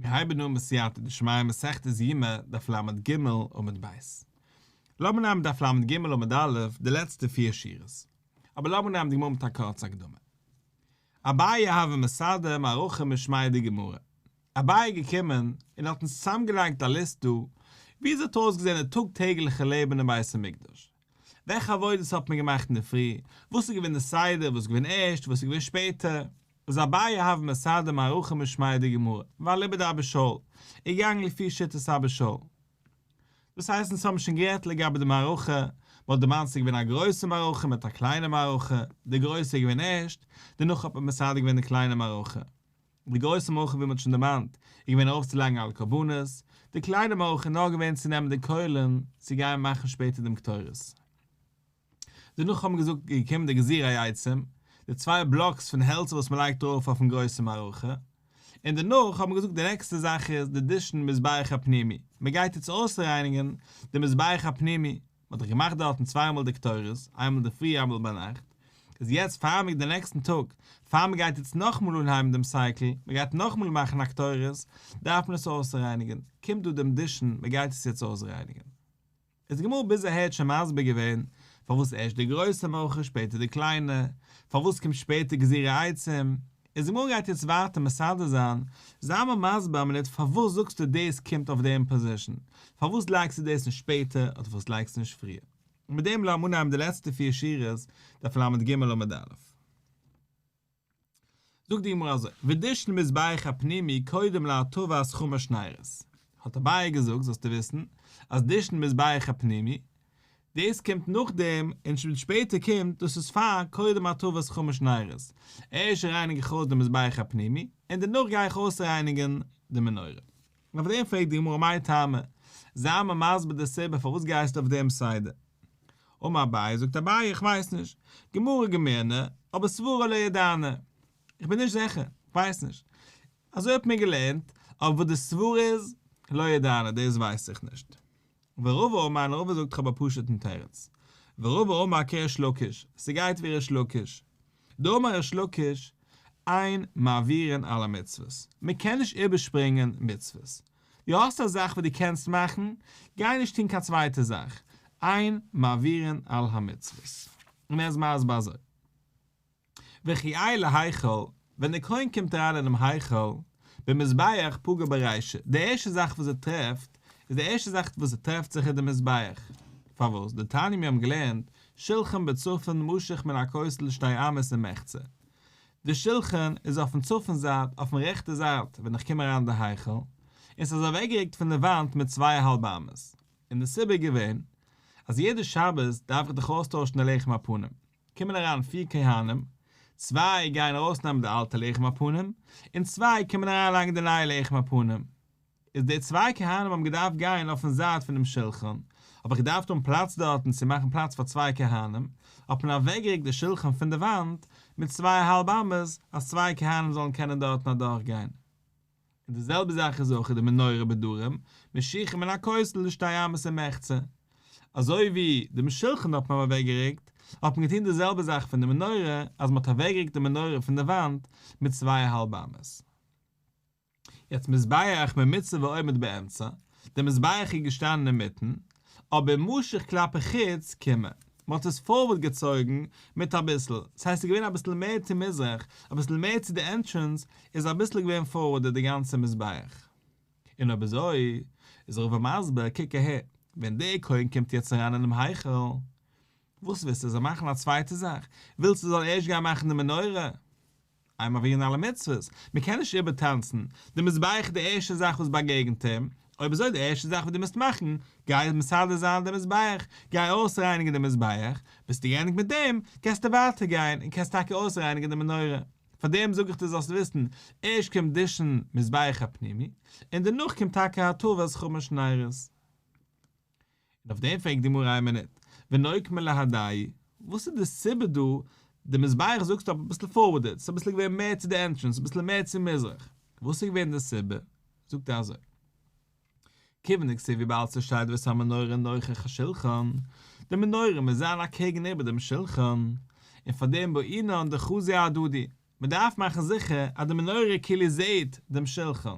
מיר הייבן אן בסייעתא דשמיא מסכת יומא דף לג עמוד ב'. לאמיר נעמען דף לג עמוד א' די לעצטע פיר שורות. אבער לאמיר נעמען די גמרא מיט א קורצע הקדמה. אביי הוה מסדר מערכה משמיה דגמרא. אביי איז געקומען און האט אונז צוזאמגעלייגט א ליסט דא ווי אזוי האט אויסגעזען די טאג טעגליכע לעבן אין בית המקדש. וועלכע עבודות האט מען געמאכט אינדערפרי, וואס איז געווען די סדר, וואס איז געווען ערשט, וואס איז געווען שפעטער. איז אביי הוה מסדר מערכה משמיה דגמרא, ואליבא דאבא שאול, איז געגאנגען לפי שיטת אבא שאול. דאס הייסט אונז האבן שוין גערעדט לגבי די מערכה, מען האט דערמאנט ס'איז געווען א גרויסע מערכה מיט א קליינע מערכה, די גרויסע איז געווען ערשט, דערנאך האט מען מסדר געווען די קליינע מערכה. די גרויסע מערכה ווי מען האט שוין דערמאנט איז געווען ארויפצולייגן אלע קרבנות, די קליינע מערכה איז נאר געווען צו נעמען די קוילן צו גיין מאכן שפעטער דעם קטורת. דערנאך האט מען געזאגט איז געקומען די גזירי עצים, די צוויי בלאקס פון העלצער וואס מען לייגט ארויף אויפן גרויסע מערכה, און דערנאך האט מען געזאגט די נעקסטע זאך איז די דישון מזבח הפנימי, מען גייט יעצט אויסרייניגן די מזבח הפנימי, מען האט דאך געמאכט דארטן צוויי מאל די קטורת, איינמאל אינדערפרי איינמאל ביינאכט, איז יעצט פאר מען די נעקסטן טאג, פאר מען גייט יעצט נאכאמאל אנהייבן דעם cycle, מען גייט נאכאמאל מאכן א קטורת, דארף מען עס אויסרייניגן, קומט דא דעם דישון, מען גייט עס יעצט אויסרייניגן. איז די גמרא ביז אהער האט שוין מסביר געווען פארוואס ערשט די גרויסע מערכה שפעטער די קליינע, פארוואס קומט שפעטער גזירי עצים, איז די גמרא גייט יעצט ווייטער מסדר זיין, זיי מיר מסביר א מינוט פארוואס זאגסטו דאס קומט אויף דעם position, פארוואס לייגסטו דאס נישט שפעטער אדער פארוואס לייגסטו נישט פריער. און מיט דעם לאמיר אנהייבן די לעצטע פיר שורות, דף לג עמוד א'. זאגט די גמרא אזוי, ודישון מזבח הפנימי קודם להטבת חמש נרות, האט אביי געזאגט זאלסטו וויסן אז דישון מזבח הפנימי, דאס קומט נאכדעם און שפעטער קומט, דאס איז פאר קודם הטבת חמש נרות, ערשט רייניג איך אויס די מזבח הפנימי און דערנאך גיי איך אויסרייניגן די מנורה. און אויף דעם פרעגט די גמרא מאי טעמא, זיי מיר מסביר די סיבה פארוואס גייסטו אויף דעם סדר. אמר אביי, זאגט אביי, איך ווייס נישט, גמרא גמירנא, אבער סברא לא ידענא, איך בין נישט זיכער, איך ווייס נישט, אזוי האט מען געלערנט, אבער וואס די סברא איז, לא ידענא, דאס ווייס איך נישט. ורבא אמר, און רבא זאגט איך האב א פשוט'ן תירוץ, ורבא אמר כריש לקיש, ס'גייט ווי ריש לקיש, דאמר ריש לקיש, אין מעבירין על המצוות, מ'קען נישט איבערשפרינגען מצוות, דו האסט א זאך וואס דו קענסט מאכן, גיי נישט טון קיין צווייטע זאך, אין מעבירין על המצוות. און ער איז מסביר אזוי. וכי עייל להיכל, ווען דער כהן קומט אריין אינעם היכל, במזבח פגע ברישא, די ערשטע זאך וואס ער טרעפט, איז די ערשטע זאך וואס ער טרעפט זיך איז די מזבח. פארוואס? דתניא מיר האבן געלערנט, שלחן בצפון משוך מן הכותל שתי אמות ומחצה. די שלחן איז אויפן צפון זייט, אויפן רעכטע זייט ווען איך קום אריין אין די היכל, און ס'איז אוועקגערוקט פון די וואנט מיט צוויי א האלב אמות. און די סיבה איז געווען, אז יעדע שבת דארף איך דאך אויסטוישן די לחם הפנים, קומען אריין פיר כהנים, צוויי גייען ארויסנעמען די אלטע לחם הפנים, און צוויי קומען אריינלייגן די נייע לחם הפנים. איז די צוויי כהנים האבן געדארפט גיין אויפן זייט פונעם שלחן, האב איך געדארפט האבן פלאץ דארטן צו מאכן פלאץ פאר צוויי כהנים, האט מען אוועקגערוקט די שלחן פון די וואנט מיט צוויי האלב אמות אז צוויי כהנים זאלן קענען דארטן אדורך גיין. און די זעלבע זאך איז אויך די מנורה בדרום, משוכה מן הכותל לשתי אמות ומחצה. אזוי ווי דעם שלחן האט מען אוועקגערוקט, האט מען געטון די זעלבע זאך פון די מנורה, אז מען האט אוועקגערוקט די מנורה פון די וואנט מיט צוויי האלב אמות. יעצט מזבח ממוצב ועומד באמצע, דער מזבח איז געשטאנען אינמיטן, אבער משוך כלפי חוץ קימעא, מען האט עס forward געצויגן מיט אביסל, ס'הייסט ס'איז געווען אביסל מער צו מזרח, אביסל מער צו די entrance, איז אביסל געווען forwarded די גאנצע מזבח. און אויב אזוי, איז רבא מסביר, קוק אהער, ווען דער כהן קומט יעצט אריין אינעם היכל, וואס ווילסטו ער זאל מאכן א צווייטע זאך? ווילסטו ער זאל ערשט גיין מאכן די מנורה? אין מעבירין על המצוות, מען קען נישט איבערטאנצן, די מזבח איז די ערשטע זאך וואס באגעגנט אים, אויב אזוי די ערשטע זאך וואס דו מוזט מאכן, גיי מסדר זיין די מזבח, גיי אויסרייניגן די מזבח, ביסטו געענדיגט מיט דעם, קענסטו ווייטער גיין און קענסט טאקע אויסרייניגן די מנורה. פאר דעם זאג איך דיר זאלסט וויסן, ערשט קומט דישון מזבח הפנימי, און דערנאך קומט טאקע הטבת חמש נרות. און אויף דעם פרעגט די גמרא איין מינוט, ונוקמה להדאי, וואס איז די סיבה דא, די מזבח זאגסטו אביסל forwarded, ס'איז אביסל געווען מער צו די entrance, אביסל מער צו מזרח, וואס איז געווען די סיבה? זאגט ער אזוי, כיוון דכתיב וויבאלד ס'שטייט ואת המנורה נוכח השולחן, די מנורה מוז זיין אקעגן איבער דעם שולחן, און פאר דעם בעינן דחזי אהדדי, מ'דארף מאכן זיכער אז די מנורה כאילו זעהט דעם שולחן.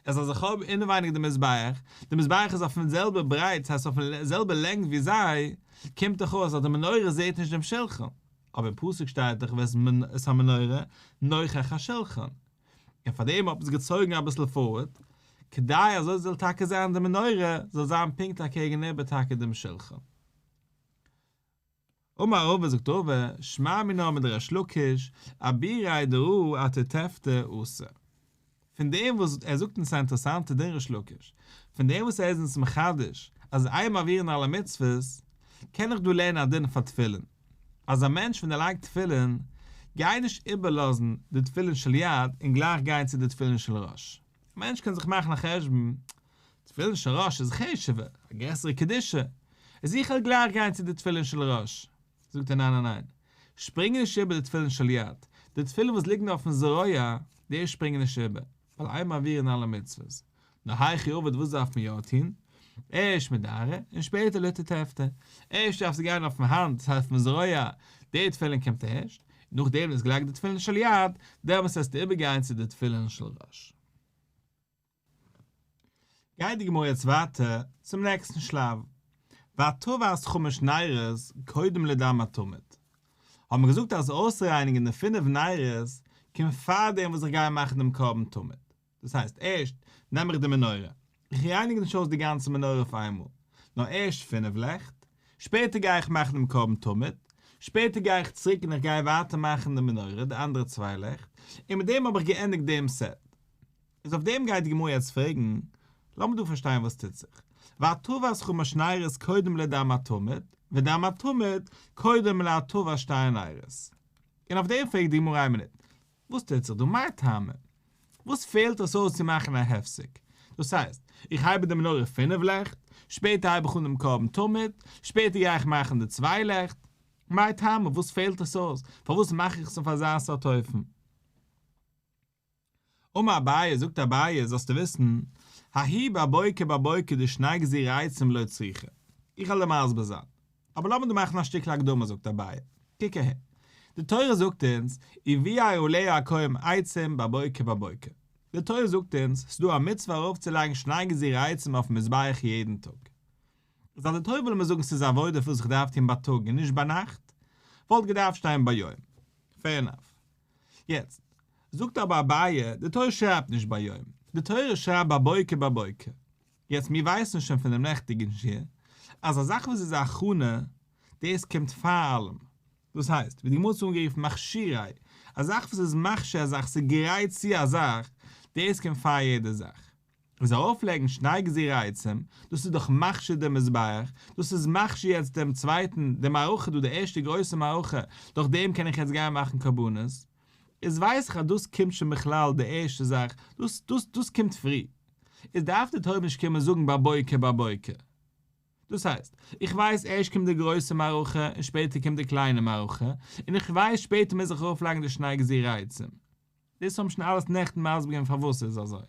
איז אז איך האב אינעווייניג די מזבח, די מזבח איז אויפן זעלבע ברייט, ס'הייסט אויפן זעלבע לענג ווי זיי, קומט דאך אויס אז די מנורה זעט נישט דעם שלחן, אבער אין פסוק שטייט דאך ואת המנורה נוכח השלחן, און פאר דעם האט מען עס געצויגן אביסל פארווארד, כדי אזוי זאל טאקע זיין די מנורה זאל זיין פונקט אקעגן איבער טאקע דעם שלחן. אמר רבא זאגט רבא, שמע מינה מדריש לקיש, אביריה דרא אתותבתא אתא. פון דעם וואס ער זאגט אונז א אינטערעסאנטע דין ריש לקיש, פון דעם וואס ער איז אונז מחדש אז אין מעבירין על המצוות, קען איך דא לערנען א דין פאר תפילין, אז א מענטש ווען ער לייגט תפילין, גיי נישט איבערלאזן די תפילין של יד און גלייך גיין צו די תפילין של ראש. א מענטש קען זיך מאכן א חשבון, תפילין של ראש איז חשוב'ער, א גרעסערע קדושה, איז איך וועל גלייך גיין צו די תפילין של ראש. זאגט ער ניין ניין ניין, שפרינג נישט איבער די תפילין של יד, די תפילין וואס ליגן אויפן זרוע, די שפרינג נישט איבער, ווייל אין מעבירין על המצוות. נאר היכי עביד וואס דארף מען יא טון? ערשט מדרעא און שפעטער לתותבתא. ערשט דארפסטו גיין אויפן האנט, דאס הייסט אויפן זרוע, די תפילין קומט ערשט, נאכדעם דו האסט געלייגט די תפילין של יד, דעמאלטס וועסטו איבערגיין צו די תפילין של ראש. גייט די גמרא יעצט ווייטער צום נעקסטן שלב, והטבת חמש נרות קודם לדם התמיד, האט מען געזאגט אז אויסרייניגן די פינף נרות קומט פאר דעם וואס איך גיי מאכן דעם קרבן תמיד, דאס הייסט ערשט נעם איך די מנורה, איך רייניג נישט אויס די גאנצע מנורה אויף איינמאל, נאר ערשט פינף לעכט, שפעטער גיי איך מאכן דעם קרבן תמיד, שפעטער גיי איך צוריק און איך גיי ווייטער מאכן די מנורה, די אנדערע צוויי לעכט, און מיט דעם האב איך געענדיגט דעם סעט. איז אויף דעם גייט די גמרא יעצט פרעגן, לאמיר דא פארשטיין וואס טוט זיך, והטבת חמש נרות קודם לדם התמיד, ודם התמיד קודם להטבת שתי הנרות. און אויף דעם פרעגט די גמרא איין מינוט, וואס טוט זיך דא? מאי טעמא? וואס פעלט עס אויס צו מאכן א הפסק? דאס הייסט, איך הייב אן די מנורה פינף לעכט, שפעטער הייב איך אן דעם קרבן תמיד, שפעטער גיי איך מאכן די צוויי לעכט, מאי טעמא? וואס פעלט עס אויס? פארוואס מאך איך עס אויף אזא סארט אופן? אמר אביי, זאגט אביי, זאלסטו וויסן, ההוא בבוקר בבוקר דשני גזירי עצים לא צריכא. איך וועל דיר מסביר זיין. אבער לאמיר דא מאכן א שטיקל הקדמה זאגט אביי, קוק אהער, די תורה זאגט אונז, וביער עליה הכהן עצים בבוקר בבוקר. די תורה זאגט אונז, ס'איז דא א מצוה ארויפצולייגן שני גזירי עצים אויפן מזבח יעדן טאג. איז אז די תורה וויל מיר זאגן ס'איז א עבודה וואס איך דארף טון בייטאג און נישט ביינאכט, וואלט געדארפט שטיין ביום. Fair enough. יעצט, זאגט אבער אביי, די תורה שרייבט נישט ביום, די תורה שרייבט בבוקר בבוקר. יעצט מיר ווייסן שוין פון דעם נעכטיגן שיעור, אז א זאך וואס איז א הכנה, דאס קומט פאר אלעם. דאס הייסט, ווי די גמרא האט עס אנגערופן מכשירי, א זאך וואס איז מכשיר א זאך, ס'גרייט צו א זאך, דאס קומט פאר יעדע זאך. איז ארויפלייגן שני גזירי עצים, דאס איז דאך מכשיר דעם מזבח, דאס איז מכשיר יעצט דעם צווייטן, די מערכה דא, די ערשטע גרויסע מערכה, דורך דעם קען איך יעצט גיין מאכן קרבנות, איז ווייס איך אז דאס קומט שוין בכלל די ערשטע זאך, דאס דאס דאס קומט פרי, איז דארף די תורה נישט קומען זאגן בבוקר בבוקר. דאס הייסט, איך ווייס ערשט קומט די גרויסע מערכה און שפעטער קומט די קליינע מערכה, און איך ווייס שפעטער מוז איך ארויפלייגן די שני גזירי עצים. דאס האבן שוין אלעס נעכטן מסביר געווען פארוואס ס'איז אזוי.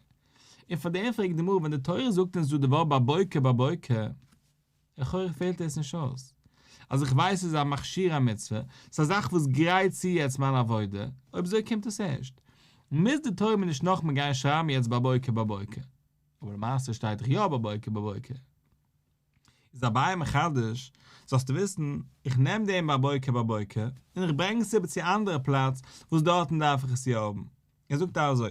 און פאר דעם פרעגט די גמרא ווען די תורה זאגט אונז דא די ווארט בבוקר בבוקר, לכאורה פעלט עס נישט אויס. אז איך ווייס ס'איז א מכשיר המצוה, ס'איז א זאך וואס גרייט צו יעצט מיין עבודה, אויב אזוי קומט עס ערשט. מוז די תורה מיר נישט נאכאמאל גיין שרייבן יעצט בבוקר בבוקר. אבער למעשה שטייט דאך יא בבוקר בבוקר. איז אביי מחדש, זאלסטו וויסן, איך נעם דעם בבוקר בבוקר, און איך ברענג עס איבער צו א אנדערע פלאץ וואס דארטן דארף איך עס יא האבן. ער זאגט אזוי,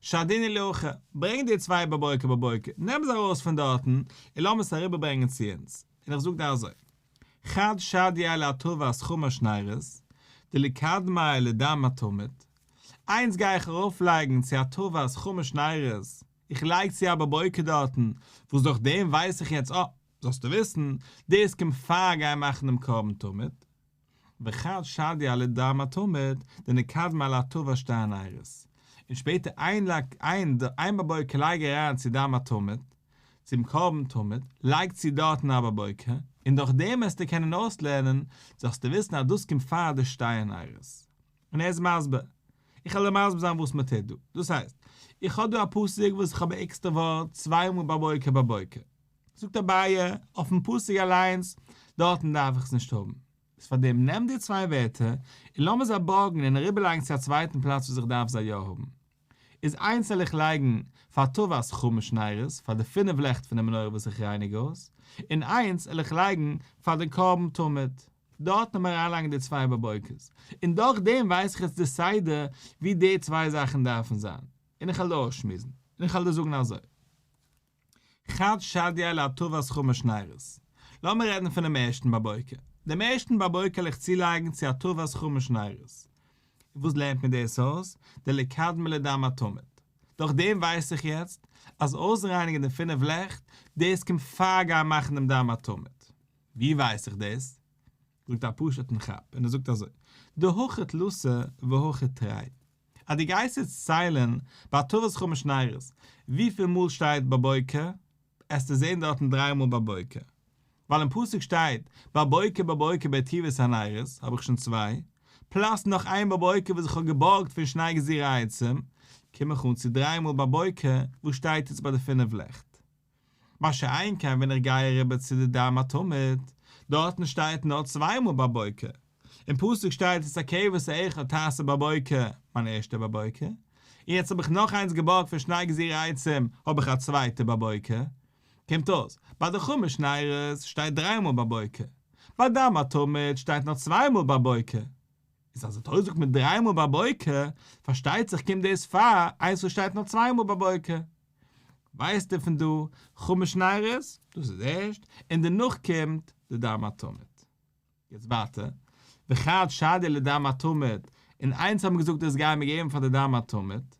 שדינהו להכא, ברענג די צוויי בבוקר בבוקר, נעם זיי ארויס פון דארטן, און לאמיר עס אריבערברענגען צו אונז. און איך זאג דיר אזוי, חד שדייה להטבת חמש נרות, דליקדמיה לדם התמיד, איינס גיי איך ארויפלייגן צו הטבת חמש נרות, איך לייג צו א בבוקר דארטן, וואס דורך דעם ווייס איך יעצט, אה, זאלסטו וויסן, דאס קומט פאר גיין מאכן דעם קרבן תמיד. וחד שדייה לדם התמיד, דנקדמיה להטבת שתי הנרות. און שפעטער איין איין איין בבוקר לייג אריין צו דם התמיד, צום קרבן תמיד, לייג צו דארטן א בבוקר, און דורך דעם וועסטו קענען אויסלערנען, זאלסטו וויסן אז דאס קומט פאר די שתי הנרות. און ער איז מסביר. איך וועל דיר מסביר זיין וואס מען טוט דא. דאס הייסט, איך האב דא א פסוק וואס איך האב א עקסטער ווארט צוויי מאל בבוקר בבוקר. זאגט אביי, אויפן פסוק אליינס, דארטן דארף איך עס נישט האבן. איז פאר דעם נעם די צוויי ווערטער, און לאמיר זיי בארגן און אריבערלייגן צו א צווייטן פלאץ וואס איך דארף זיי יא האבן. איז איינס וועל איך לייגן פאר הטבת חמש נרות, פאר די פינף לעכט פון די מנורה וואס איך רייניג אויס, און איינס וועל איך לייגן פאר די קרבן תמיד. דארטן וועל מיר אריינלייגן די צוויי בבוקר'ס, און דורך דעם ווייס איך יעצט די סדר ווי די צוויי זאכן דארפן זיין, און איך וועל דא אויסשמועסן, און איך וועל דיר זאגן אזוי. חד שדייה להטבת חמש נרות. לאמיר רעדן פונעם ערשטן בבוקר. דעם ערשטן בבוקר וועל איך צולייגן צו הטבת חמש נרות. וואס לערנט מיר דאס אויס? דליקדמיה לדם התמיד. דורך דעם ווייס איך יעצט אז אויסרייניגן די פינף לעכט, דאס קומט פאר גיין מאכן דעם דם התמיד. ווי ווייס איך דאס? זאגט א פשוט'ן כאפ און ער זאגט אזוי, דהכא תלתא והכא תרי. אז דו גייסט יעצט ציילן ביי הטבת חמש נרות וויפיל מאל שטייט בבוקר, עסטו זען דארטן דריי מאל בבוקר. ווייל אין פסוק שטייט בבוקר בבוקר בהיטיבו את הנרות האב איך שוין צוויי, פלאס נאך איין בבוקר וואס איך האב געבארגט פון שני גזירי עצים, קום איך אן צו דריי מאל בבוקר וואס שטייט יעצט ביי די פינף לעכט. מה שאין כן ווען איך גיי אריבער צו די דם התמיד, דארטן שטייט נאר צוויי מאל בבוקר, אין פסוק שטייט את הכבש האחד תעשה בבוקר, מיין ערשטע בבוקר, און יעצט האב איך נאך איינס געבארגט פון שני גזירי עצים האב איך א צווייטע בבוקר, קומט אויס, ביי די חמש נרות שטייט דריי מאל בבוקר, ביי דם התמיד שטייט נאר צוויי מאל בבוקר, איז אז די תורה זאגט מיר דריי מאל בבוקר, פארשטייט זיך קומט דאס פאר איינס וואס שטייט נאר צוויי מאל בבוקר. ווייסטו פון דא חמש נרות, דאס איז ערשט, און דערנאך קומט די דם התמיד. יעצט ווייטער, וחד שדייה לדם התמיד, און איינס האבן מיר געזאגט דאס גייען מיר געבן פאר די דם התמיד,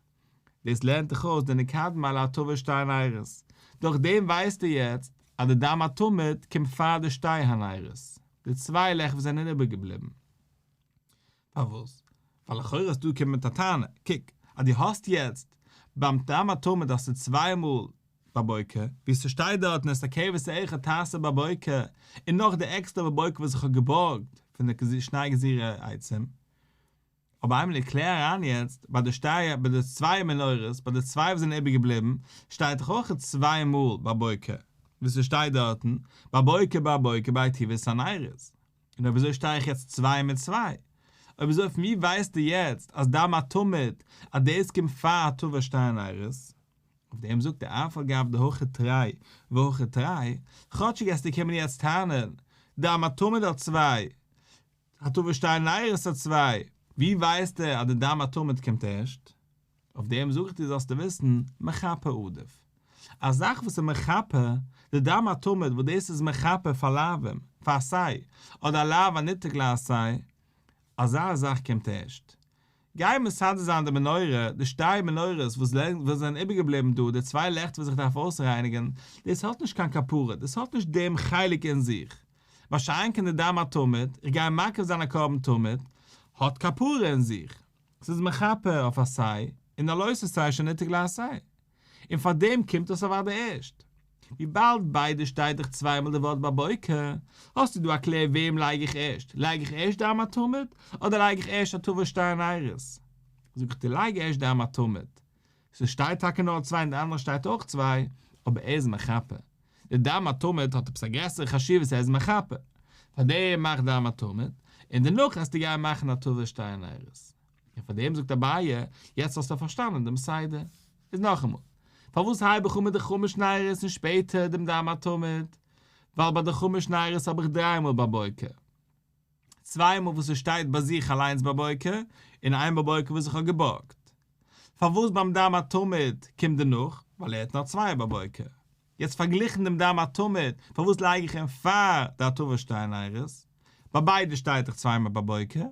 דאס לערנט דיך אויס דנקדמיה להטבת שתי נרות, דורך דעם ווייסטו יעצט אז די דם התמיד קומט פאר די שתי הנרות, די צוויי לעכט וואס זענען איבערגעבליבן. פארוואס? ווייל לכאורה האסטו געקומען מיט א טענה, קוק, אז דו האסט יעצט ביים דם התמיד האסטו צוויי מאל בבוקר, ווי ס'שטייט דארטן את הכבש האחד תעשה בבוקר, און נאך די עקסטערע בבוקר וואס איך האב געבארגט פון די שני גזירי עצים. אבער איינמאל איך קלער אריין יעצט, ביי די שתי, ביי די צוויי מנורות, ביי די צוויי וואס זענען איבערגעבליבן, שטייט דאך אויך צוויי מאל בבוקר, ווי ס'שטייט דארטן, בבוקר בבוקר בהיטיבו את הנרות. און אויב אזוי שטיי איך יעצט צוויי מיט צוויי. אויב אזוי פון ווי ווייסטו יעצט אז דם התמיד אז דאס קומט פאר הטבת שתי הנרות? אויף דעם זאגט ער אף על גב דהכא תרי והכא תרי, כאטשיג עסטו קומען יעצט טענה'ן דם התמיד האט צוויי, הטבת שתי הנרות האט צוויי, ווי ווייסטו אז די דם התמיד קומט ערשט? אויף דעם זאג איך דיר זאלסטו וויסן, מכפר עדיף. א זאך וואס איז מכפר, די דם התמיד וואס דאס איז מכפר פאר לאווים, פאר עשה, אדער א לאו הניתק לעשה, אזא זאך קומט ערשט. גיי מסדר זיין די מנורה, די שתי מנורות וואס זענען איבערגעבליבן דא, די צוויי לעכט וואס איך דארף אויסרייניגן, דאס האט נישט קיין כפרה, דאס האט נישט דעם חלק אין זיך. מה שאין כן די דם התמיד, איך גיי מקריב זיין א קרבן תמיד, האט כפרה אין זיך. ס'איז מכפר אויף עשה און א לא תעשה שניתק לעשה, און פאר דעם קומט עס אוודאי ערשט. וויבאלד ביידע שטייט דאך צוויי מאל די ווארט בבוקר, האסטו דא א קלער וועם לייג איך ערשט, לייג איך ערשט דם התמיד, אדער לייג איך ערשט הטבת שתי הנרות? זאג איך דיר לייג ערשט דם התמיד. ס'שטייט טאקע נאר צוויי און די אנדערע שטייט אויך צוויי, אבער ער איז מכפר. די דם התמיד האט עפעס א גרעסערע חשיבות ער איז מכפר. פאר דעם מאך דם התמיד, און דערנאך וועסטו גיין מאכן הטבת שתי הנרות. און פאר דעם זאגט אביי, יעצט האסטו פארשטאנען דעם סדר. איז נאכאמאל, פארוואס הייב איך אן מיט די חמש נרות און שפעטער דעם דם התמיד? ווייל ביי די חמש נרות האב איך דריי מאל בבוקר. צוויי מאל וואס עס שטייט ביי זיך אליינס בבוקר, און איין בבוקר וואס איך האב געבארגט. פארוואס ביים דם התמיד קומט דערנאך? ווייל ער האט נאר צוויי בבוקר. יעצט פארגליכן דעם דם התמיד, פארוואס לייג איך אים פאר די הטבת שתי הנרות? ביי ביידע שטייט דאך צוויי מאל בבוקר.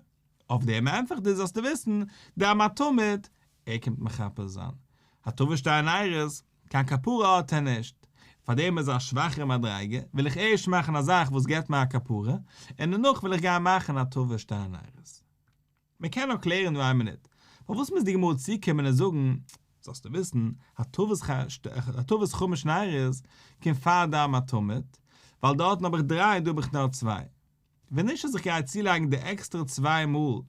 אויף דעם ענטפער איך דיר זאלסטו וויסן, דם התמיד, ער קומט מכפר זיין. הטבת שתי הנרות, קיין כפרה האט ער נישט, פאר דעם איז ער א שוואכערע מדריגה, וויל איך ערשט מאכן א זאך וואס געבט מיר א כפרה, און דערנאך וויל איך גיין מאכן הטבת שתי הנרות. מען קען נאר קלערן דא איין מינוט, פארוואס מוז די גמרא צוקומען און זאגן, זאלסטו וויסן, הטבת חמש נרות קומט פאר דם התמיד, ווייל דארטן האב איך דריי און דא האב איך נאר צוויי. ווען נישט אז איך גיי צולייגן די עקסטערע צוויי מאל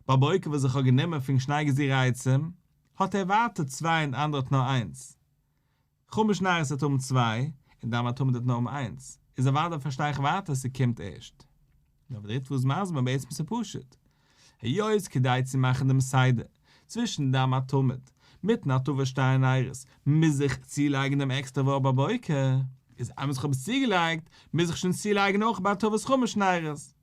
בבוקר וואס איך האב גענומען פון שני גזירי עצים, האט ער ווייטער צוויי און די אנדערע האט נאר איינס. חמש נרות וועט האבן צוויי און דם התמיד וועט נאר האבן איינס. איז אוודאי פארשטיי איך ווייטער ס'קומט ערשט. נאר ווי דער ריטב"א איז מסביר בעצם ס'פשוט. היות כדי צו מאכן דעם סדר צווישן דם התמיד. מיטן הטבת שתי הנרות מוז איך צולייגן דעם עקסטערע ווארט בבוקר, איז איינמאל איך האב עס צוגעלייגט מוז איך שוין צולייגן אויך ביי הטבת חמש נרות,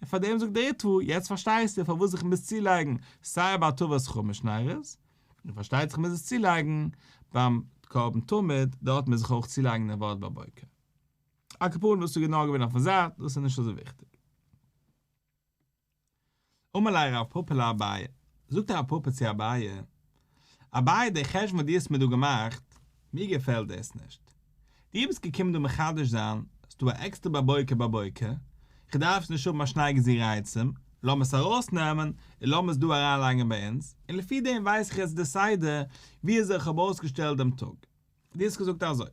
און פאר דעם זאגט דער ריטב"א, יעצט פארשטייסטו פארוואס איך מוז צולייגן סיי ביי הטבת חמש נרות, און פארשטייט זיך מוז עס צולייגן ביים קרבן תמיד, דארט מוז איך אויך צולייגן דעם ווארט בבוקר. על כל פנים דאס איז נאר געווען אויפן זייט, דאס איז נישט אזוי וויכטיג. אמר ליה רב פפא לאביי, זאגט רב פפא צו אביי, אביי דער חשבון וואס דו האסט מיר דא געמאכט, מיר געפעלט דאס נישט. דו ביסט געקומען דא מחדש זיין, ס'דא א עקסטער בבוקר בבוקר, איך דארף עס נישט האבן ביי שני גזירי עצים, לאמיר עס ארויסנעמען און לאמיר עס דא אריינלייגן ביי אונז, און לפי דעם ווייס איך יעצט די סדר ווי אזוי איך האב אויסגעשטעלט דעם טאג. דו האסט געזאגט אזוי,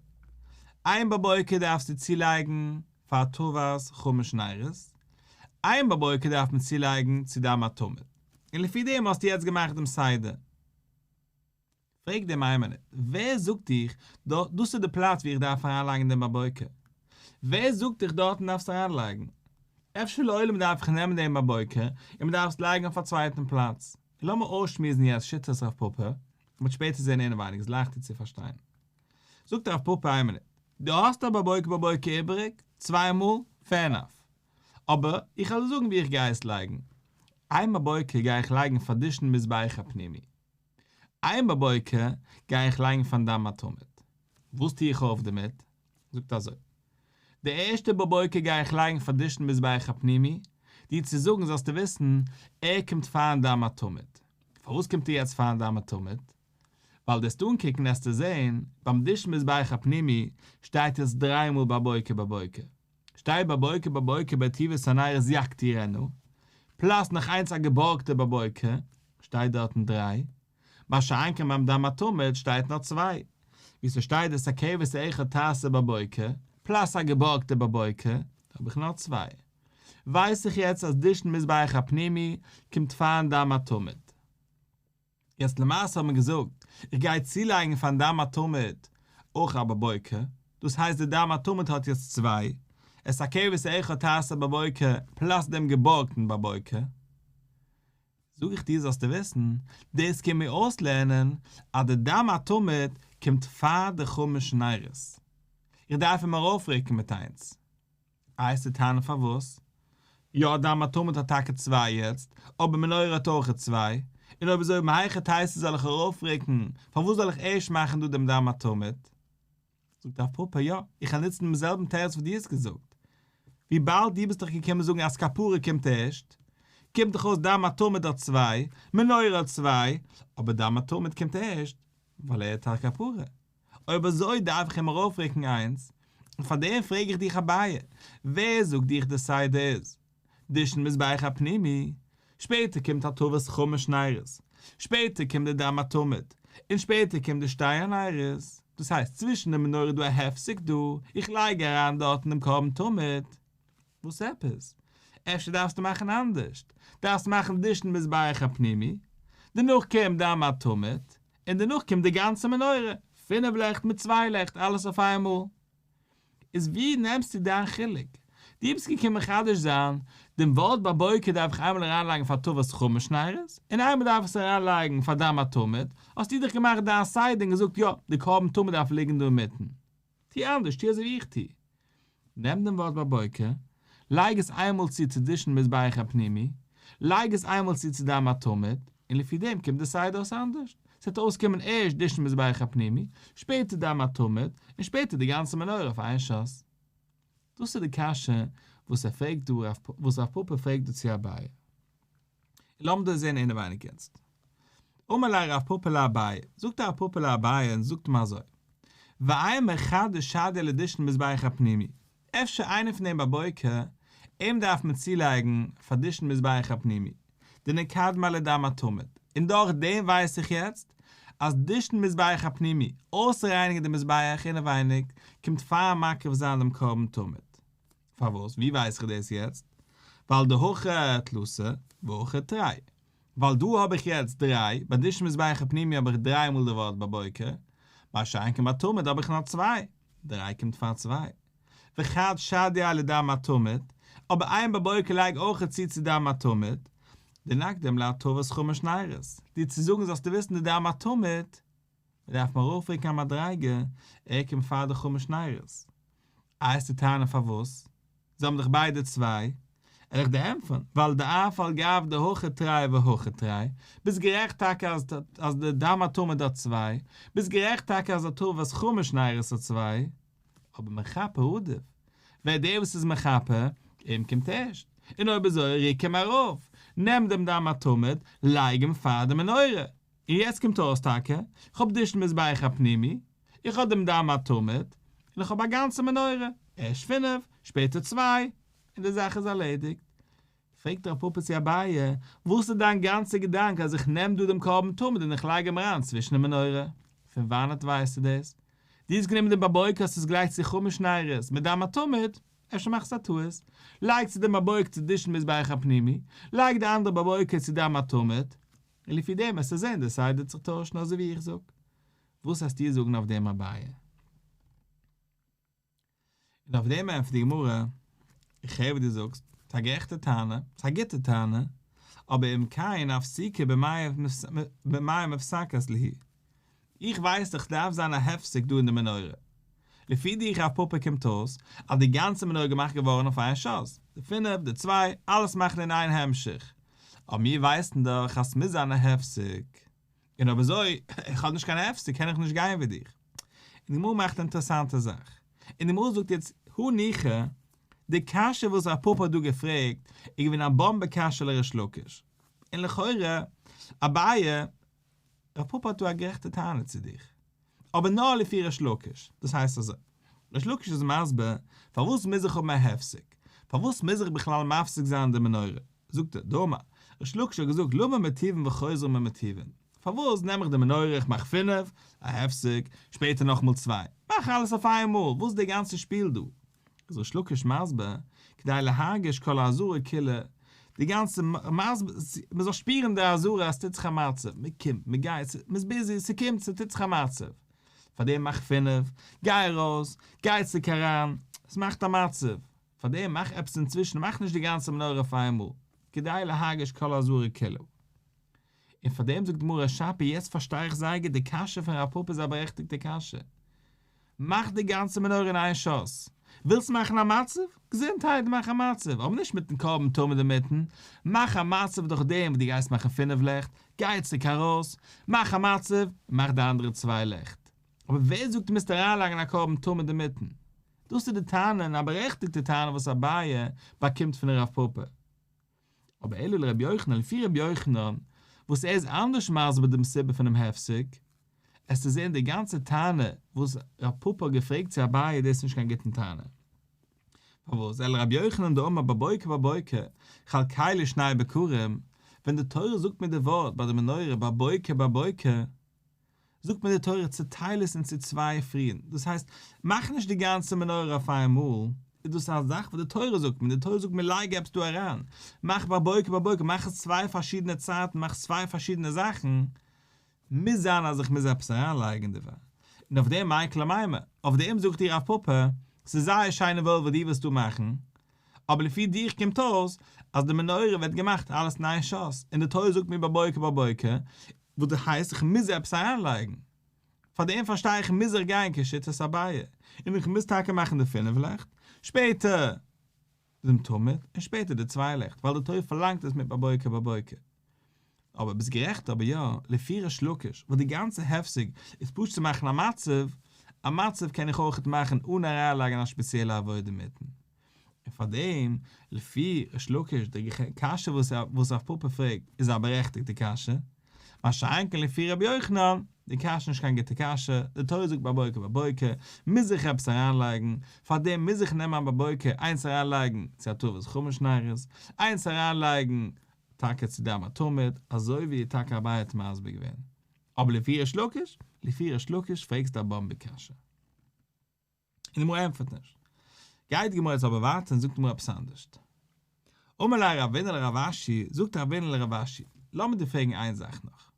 איין בבוקר דארפסטו צולייגן פאר הטבת חמש נרות, איין בבוקר דארף מען צולייגן צו דם התמיד, און לפי דעם האסטו יעצט געמאכט דעם סדר. פרעגט אים איין מינוט, ווער זאגט דיך דאס איז די פלאץ ווי איך דארף אריינלייגן דעם בבוקר? ווער זאגט דיך דארטן דארפסטו אריינלייגן? אפשר לעולם דארף איך נעמען דעם בבוקר און מען דארף עס לייגן אויף א צווייטן פלאץ. און לאמיר אויסשמועסן יעצט שיטת רב פפא, מען וועט שפעטער זען אינעווייניג איז לייכטער צו פארשטיין. זאגט רב פפא איין מינוט, דו האסט א בבוקר בבוקר איבעריג, צוויי מאל, fair enough. אבער איך וועל דיר זאגן ווי איך גיי עס לייגן. איין בבוקר גיי איך לייגן פאר דישון מזבח הפנימי. איין בבוקר גיי איך לייגן פארן דם התמיד. וואס טו איך אויף דערמיט? זאגט אזוי, די ערשטע בבוקר גיי איך לייגן פאר דישון מזבח הפנימי, דיר צו זאגן זאלסטו וויסן, ער קומט פארן דם התמיד. פארוואס קומט ער יעצט פארן דם התמיד? ווייל דו וועסט אנקוקן וועסטו זען, ביים דישון מזבח הפנימי שטייט יעצט דריי מאל בבוקר בבוקר. שטייט בבוקר בבוקר בהיטיבו את הנרות יקטירנה, plus נאך איינס א געבארגטע בבוקר, שטייט דארטן דריי, מה שאין כן ביים דם התמיד שטייט נאר צוויי, ווי ס'שטייט את הכבש האחד תעשה בבוקר, plus א געבארגטע בבוקר, האב איך נאר צוויי. ווייס איך יעצט אז דישון מזבח הפנימי קומט פארן דם התמיד. יעצט למעשה האט מען געזאגט, איך גיי צולייגן פארן דם התמיד אויך א בבוקר, דאס הייסט די דם התמיד האט יעצט צוויי, את הכבש האחד תעשה בבוקר plus דעם געבארגטן בבוקר. זאג איך דיר זאלסטו וויסן, דאס קומט מיר אויסלערנען אז די דם התמיד קומט פאר די חמש נרות. איך דארף אים ארויפרוקן מיט איינס. איי וועסטו טענה'ן פארוואס? יא דם התמיד האט טאקע צוויי יעצט, אבער מנורה האט אויכעט צוויי, און אויב אזוי מהיכי תיתי זאל איך ארויפרוקן, פארוואס זאל איך ערשט מאכן דא דעם דם התמיד? זאגט רב פפא יא, איך וועל נוצן דעם זעלבן תירוץ וואס דו האסט געזאגט, וויבאלד דו ביסט דאך געקומען זאגן אז כפרה קומט ערשט, קומט דאך אויס דם התמיד האט צוויי, מנורה האט צוויי, אבער דם התמיד קומט ערשט, ווייל ער האט א כפרה. אויב אזוי דארף איך אים ארויפרוקן איינס, און פאר דעם פרעג איך דיך אביי, ווער זאגט דיך די סדר איז דישון מזבח הפנימי, שפעטער קומט הטבת חמש נרות, שפעטער קומט די דם התמיד, און שפעטער קומט די שתי הנרות, דאס הייסט צווישן די מנורה איז דא א הפסק דא, איך לייג אריין דארטן דעם קרבן תמיד. וואס עפעס? אפשר דארפסטו מאכן אנדערשט, דארפסט מאכן דישון מזבח הפנימי, דערנאך קומט דם התמיד, און דערנאך קומט די גאנצע מנורה, פינף לעכט מיט צוויי לעכט אלעס אויף איינמאל. איז ווי נעמסטו דיין חילוק? דו ביסט געקומען מחדש זיין, דעם ווארט בבוקר דארף איך איינמאל אריינלייגן פאר הטבת חמש נרות, און איינמאל דארף איך עס אריינלייגן פאר דם התמיד, האסטו דיך געמאכט דיין סדר און געזאגט יא, די קרבן תמיד דארף ליגן דא אינמיטן. טו אנדערש, טו אזוי ווי איך טו. נעם דעם ווארט בבוקר, לייג עס איינמאל צו צו דישון מזבח הפנימי, לייג עס איינמאל צו צו דם התמיד, און לפי דעם קומט די סדר אויס אנדערש. ס'וועט אויסקומען ערשט דישון מזבח הפנימי, שפעטער דם התמיד, און שפעטער די גאנצע מנורה אויף איין שאס. דאס איז די קשיא וואס ער פרעגט דא, וואס רב פפא פרעגט דא צו אביי. לאמיר דאס זען אינעווייניג יעצט. אמר ליה רב פפא לאביי, זאגט רב פפא לאביי און זאגט אים אזוי, ואימא חד דשדייה לדישון מזבח הפנימי, אפשר איינער פון דעם בבוקר, אים דארף מען צולייגן פאר דישון מזבח הפנימי, דנקדמיה לדם התמיד, און דורך דעם ווייס איך יעצט אז דישון מזבח הפנימי, אויסרייניגן די מזבח אינעווייניג, קומט פארן מקריב זיין דעם קרבן תמיד. פארוואס? ווי ווייס איך דאס יעצט? ווייל דהכא תלתא והכא תרי. ווייל דא האב איך יעצט דריי, ביי דישון מזבח הפנימי האב איך דריי מאל די ווארט בבוקר, מה שאין כן ביי תמיד האב איך נאר צוויי, דריי קומט פאר צוויי. וחד שדייה לדם התמיד, אבער איין בבוקר לייג אויך צו צו דם התמיד, דנקדים להטבת חמש נרות, דיר צו זאגן זאלסטו וויסן די דם התמיד. מען דארף אים ארויפרוקן א מדריגה, ער קומט פאר די חמש נרות. איי וועסטו טענה'ן פארוואס? זיי האבן דאך ביידע צוויי. וועל איך דיר ענטפערן, ווייל דאף על גב דהכא תרי והכא תרי, ביסט גערעכט טאקע אז אז די דם התמיד האט צוויי, ביסט גערעכט טאקע אז הטבת חמש נרות האט צוויי, אבער מכפר עדיף, ווער דער וואס איז מכפר, אים קומט ערשט, און אויב אזוי רוק אים ארויף, נעם דעם דם התמיד, לייג אים פאר די מנורה. און יעצט קומט אויס טאקע, איך האב דישון מזבח הפנימי, איך האב דעם דם התמיד, און איך האב א גאנצע מנורה, ערשט פינף, שפעטער צוויי, און די זאך איז ארלעדיגט. פרעגט רב פפא צו אביי, וואס איז דיין גאנצע געדאנק אז איך נעם דא דעם קרבן תמיד און איך לייג אים אריין צווישן די מנורה? פון וואנעט ווייסטו דאס? דו האסט גענומען דעם בבוקר האסט עס געלייגט צו חמש נרות מיט דם התמיד, אפשר מאכסטו א טעות, לייג צו דעם בבוקר צו דישון מזבח הפנימי, לייג די אנדערע בבוקר צו דם התמיד, און לפי דעם וועסטו זען די סדר וועט זיך טוישן אזוי ווי איך זאג. וואס וועסטו זאגן אויף דעם אביי? און אויף דעם ענטפערט די גמרא, איך הער וואס דו זאגסט, ס'איז א גערעכטע טענה, ס'איז א גוטע טענה, אבער אם כן אפסוקי במאי מפסקת להו. איך ווייס דאך ס'דארף זיין א הפסק דא אין די מנורה. לפי דיך רב פפא קומט אויס אז די גאנצע מנורה געמאכט געווארן אויף איין שאס, די פינף, די צוויי, אלעס מאכן אין איין המשך. אבער מיר ווייסן דאך אז ס'מוז זיין א הפסק. און אויב אזוי, איך האב נישט קיין הפסק קען איך נישט גיין ווי דיך. און די גמרא מאכט א אינטערעסאנטע זאך. און די גמרא זאגט יעצט הניחא, די קשיא וואס רב פפא האט דא געפרעגט איז געווען א באמבע קשיא לריש לקיש. און לכאורה, אביי, רב פפא האט דא א גערעכטע טענה צו דיך. אבער נאר לפי ריש לקיש. דאס הייסט אזוי. ריש לקיש איז מסביר, פארוואס מוז איך האבן א הפסק? פארוואס מוז איך בכלל מפסיק זיין די מנורה? זאגט ער, דאמר ריש לקיש האט געזאגט למה מטיבין וחוזרין ומטיבין, פארוואס נעם איך די מנורה איך מאך פינף, א הפסק, שפעטער נאכאמאל צוויי, מאך אלעס אויף איינמאל, וואס איז די גאנצע שפיל דא? איז ריש לקיש מסביר, כדי להרגיש כל העזרה כולה, די גאנצע מען זאל שפירן די עזרה אז ס'טוט זיך א מצב, מען קומט, מען גייט, מען איז ביזי, ס'קומט, ס'טוט זיך א מצב, פארדעם מאך פינף, גיי ארויס, גיי צוריק אריין, ס'מאכט א מצב. פאר דעם מאך עפעס אינצווישן מאך נישט די גאנצע מנורה אויף איינמאל, כדי להרגיש כל העזרה כולה. און פאר דעם זאגט די גמרא שפיר יעצט פארשטיי איך זייער גוט די קשיא פון רב פפא איז א בארעכטיגטע קשיא. מאך די גאנצע מנורה אין איין שאס. ווילסט מאכן א מצב? געזונטהייט מאך א מצב, אבער נישט מיטן קרבן תמיד אינמיטן, מאך א מצב דורך דעם וואס דו גייסט מאכן פינף לעכט, גיי צוריק ארויס, מאך א מצב, און מאך די אנדערע צוויי לעכט. אבער ווער זאגט דו מוזט אריינלייגן א קרבן תמיד אינמיטן? דאס איז די טענה און א בארעכטיגטע טענה וואס אביי באקומט פון רב פפא. אבער אלא לרבי יוחנן, לפי רבי יוחנן, וואס ער איז אנדערש מסביר דעם סיבה פונעם הפסק, וועסטו זען די גאנצע טענה וואס רב פפא האט געפרעגט צו אביי דאס איז נישט קיין גוטן טענה. פארוואס? אלא לרבי יוחנן דאמר בבוקר בבוקר חלקהו לשני בקרים, ווען די תורה זאגט מיר די ווארט ביי די מנורה בבוקר בבוקר, זאגט מיר די תורה צעטייל עס אין צו צוויי פריען, דאס הייסט, מאך נישט די גאנצע מנורה אויף איין מאל, איז דאס א זאך וואס די תורה זאגט מיר, די תורה זאגט מיר לייג עפעס דא אריין, מאך בבוקר בבוקר, מאך עס צוויי פארשידענע צייטן, מאך צוויי פארשידענע זאכן, מוז זיין אז איך מוז עפעס אריינלייגן דערפאר, און אויף דעם מאי איכא למימר, אויף דעם זאגט דיר רב פפא, ס'איז זייער שיין און וואויל וואס דו ווילסט דא מאכן, אבער לפי דיך קומט אויס אז די מנורה ווערט געמאכט אלעס אין איין שאס, און די תורה זאגט מיר בבוקר בבוקר, וואס דאס הייסט איך מוז עפעס אריינלייגן. פאר דעם פארשטיי איך מוז איך גיין כשיטת אביי, און איך מוז טאקע מאכן די פינף לעכט, שפעטער דעם תמיד, און שפעטער די צוויי לעכט, ווייל די תורה פארלאנגט עס מיט בבוקר בבוקר. אבער ביסט גערעכט אבער יא, לפי ריש לקיש, וואס די גאנצע הפסק איז פשוט צו מאכן א מצב, א מצב קען איך אויכעט מאכן אן אריינלייגן א שפעציעלע עבודה אינמיטן. און פאר דעם, לפי ריש לקיש, די קשיא וואס רב פפא פרעגט איז א בארעכטיגטע קשיא, מה שאין כן לפי רבי יוחנן, די קשיא איז נישט קיין גוטע קשיא, די תורה זאגט בבוקר בבוקר, מוז איך עפעס אריינלייגן, פאר דעם מוז איך נעמען א בבוקר איינס אריינלייגן צו הטבת חמש נרות, איינס אריינלייגן טאקע צו דם התמיד, אזוי ווי טאקע אביי האט מסביר געווען. אבער לפי ריש לקיש, לפי ריש לקיש פרעגסטו א באמבע קשיא. און די גמרא ענטפערט נישט. גייט די גמרא יעצט אבער ווייטער און זאגט די גמרא עפעס אנדערש. אמר ליה רבינא לרב אשי, זאגט רבינא לרב אשי, לאמיר דיר פרעגן איין זאך נאך.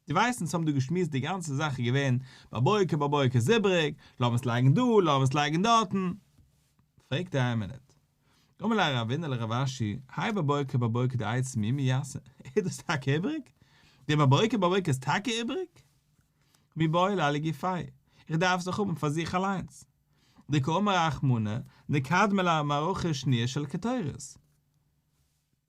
דו ווייסט אונז האבן דא געשמועסט די גאנצע זאך איז געווען בבוקר בבוקר איז איבריג, לאמיר עס לייגן דא, לאמיר עס לייגן דארטן. פרעגט ער איין מינוט. אמר ליה רבינא לרב אשי, האי בבוקר בבוקר דעצים מי מייתא, איז דאס טאקע איבריג? די בבוקר בבוקר איז טאקע איבריג? מיבעי ליה לגופיה, איך דארף עס דאך האבן פאר זיך אליינס. דקאמר רחמנא, נקדמה למערכה שניה של קטורת.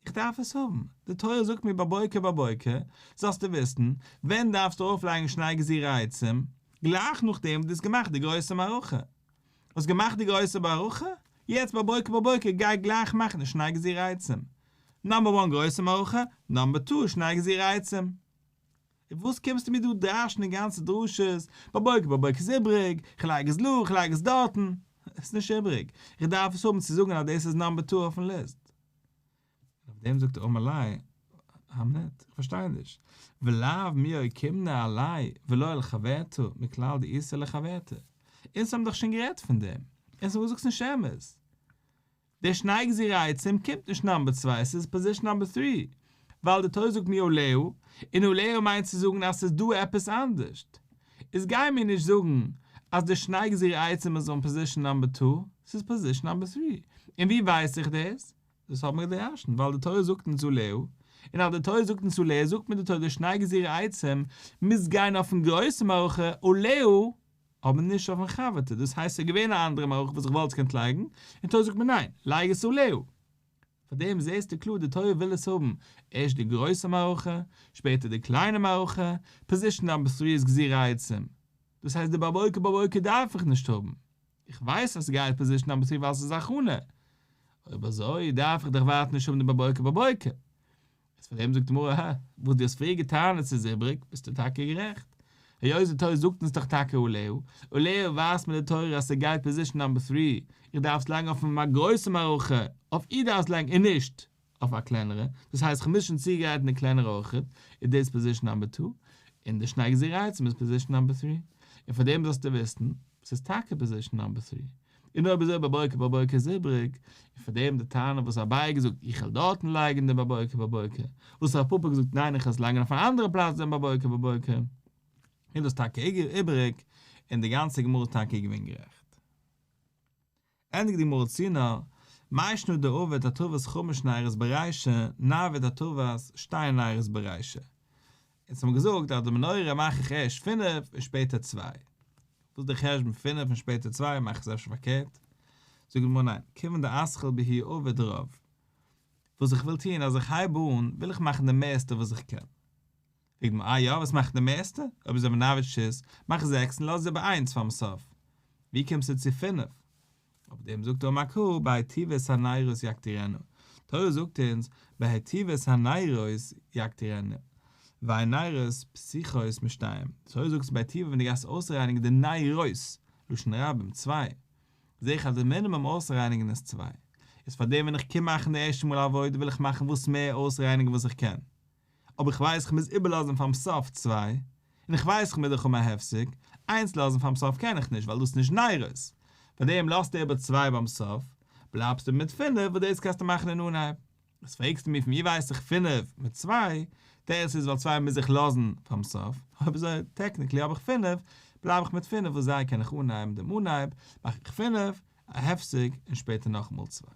איך דארף עס האבן, די תורה זאגט מיר בבוקר בבוקר, זאלסטו וויסן, ווען דארפסטו ארויפלייגן שני גזירי עצים? גלייך נאכדעם וואס דו האסט געמאכט די גרויסע מערכה. האסט געמאכט די גרויסע מערכה? יעצט בבוקר בבוקר גיי גלייך מאכן די שני גזירי עצים. נאמבער וואן גרויסע מערכה, נאמבער טו שני גזירי עצים. און וואס קומסטו מיר דא דרש'נען גאנצע דרשות, בבוקר בבוקר איז איבריג, כ'לייג עס דא, כ'לייג עס דארטן. עס איז נישט איבריג, איך דארף עס האבן צו זאגן אז דאס איז נאמבער טו אויפן ליסט. און אויף דעם זאגט ער אמר ליה, א מינוט, איך פארשטיי נישט, ולאו מי אוקימנא עליה ולא על חברתה מכלל דאיתיה לחברתה, אונז האבן דאך שוין גערעדט פון דעם, אונז האבן געזאגט ס'נישט אמת, די שני גזירי עצים קומט נישט נאמבער צוויי ס'איז פאזישן נאמבער טרי, ווייל די תורה זאגט מיר עליה, און עליה מיינט צו זאגן אז ס'איז דא עפעס אנדערשט, איז גיי מיר נישט זאגן אז די שני גזירי עצים איז אן פאזישן נאמבער טו, ס'איז פאזישן נאמבער טרי, און ווי ווייס איך דאס? דאס האבן מיר געדרשנט ווייל די תורה זאגט אונז עליה, און אז די תורה זאגט אונז עליה זאגט מיר די תורה די שני גזירי עצים מוז גיין אויפן גרויסע מערכה עליה, אבער נישט אויפן חברתה, דאס הייסט ס'איז געווען א אנדערע מערכה וואס איך וואלט עס געקענט לייגן, און תורה זאגט מיר ניין, לייג עס עליה. פאר דעם זעסטו קלאר די תורה וויל עס האבן ערשט די גרויסע מערכה, שפעטער די קליינע מערכה, פאזישן נאמבער טרי איז גזירי עצים, דאס הייסט די בבוקר בבוקר דארף איך נישט האבן, איך ווייס אז ס'גייט פאזישן נאמבער טרי ווייל ס'איז הכנה, אויב אזוי דארף איך דאך ווייטער נישט האבן די בבוקר בבוקר. איז פאר דעם זאגט די גמרא, הא, וואס דו האסט פריער געטענה'ט ס'איז איבריג, ביסטו טאקע גערעכט. היות די תורה זאגט אונז דאך טאקע עליה, עליה ווייזט מיר די תורה אז ס'גייט פאזישן נאמבער טרי, איך דארף עס לייגן אויף א גרויסע מערכה, אויף איר דארף עס לייגן און נישט אויף א קלענערע, דאס הייסט כ'מוז שוין צוגרייטן די קלענערע אויכעט, איז דאס פאזישן נאמבער טו, און די שני גזירי עצים איז פאזישן נאמבער טרי. און פאר דעם זאלסטו וויסן, ס'איז טאקע פאזישן נאמבער טרי. און אויב אזוי בבוקר בבוקר איז איבריג, און פאר דעם די טענה וואס אביי האט געזאגט איך וועל דארטן לייגן דעם בבוקר בבוקר, וואס רב פפא האט געזאגט ניין איך וועל עס לייגן אויף א אנדערע פלאץ דעם בבוקר בבוקר, איז דאס טאקע איבריג, און די גאנצע גמרא איז טאקע געווען גערעכט. ענדיגט די גמרא צו נאר, מאי שנא דעביד הטבת חמש נרות ברישא, נעביד הטבת שתי נרות ברישא. אונז האבן געזאגט אז די מנורה מאך איך ערשט פינף און שפעטער צוויי. וואס איז די חשבון פינף און שפעטער צוויי מאך איך עס אפשר פארקערט? זאגט די גמרא ניין, כיוון דאתחיל בהו עביד רוב. וואס איך וויל טון אז איך הייב אן וויל איך מאכן די מערסטע וואס איך קען. פרעגט די גמרא אה יא וואס מאכט די מערסטע? אויב אזוי ונעביד שית, מאך זעקס און לאז איבער איינס פארן סוף. ווי קומסטו צו פינף? אויף דעם זאגט אמר קרא בהיטיבו את הנרות יקטירנה, תורה זאגט אונז בהיטיבו את הנרות יקטירנה, ואין נרות פתוחות משתיים, תורה זאגט בהיטיבו ווען דו גייסט אויסרייניגן די נרות, לשון רבים, צוויי, זעה איך אז די מינימום אויסרייניגן איז צוויי, איז פארדעם ווען איך קום מאכן די ערשטע מאל עבודה וויל איך מאכן וואס מער אויסרייניגן וואס איך קען, אבער איך ווייס איך מוז איבערלאזן פארן סוף צוויי, און איך ווייס איך מוז דאך האבן א הפסק, איינס לאזן פארן סוף קען איך נישט ווייל דאס איז נישט נרות, פארדעם לאזטו איבער צוויי ביים סוף, בלייבסטו מיט פינף וואס דאס קענסטו מאכן אין אנהייב. וואס פרעגסטו מיר פון ווי ווייס איך פינף מיט צוויי, תירוץ איז ווייל צוויי מוז איך לאזן פארן סוף, אויב אזוי טעקניקלי האב איך פינף, בלייב איך מיט פינף וואס זיי קען איך אנהייבן דעם אנהייב, מאך איך פינף, א הפסק, און שפעטער נאכאמאל צוויי.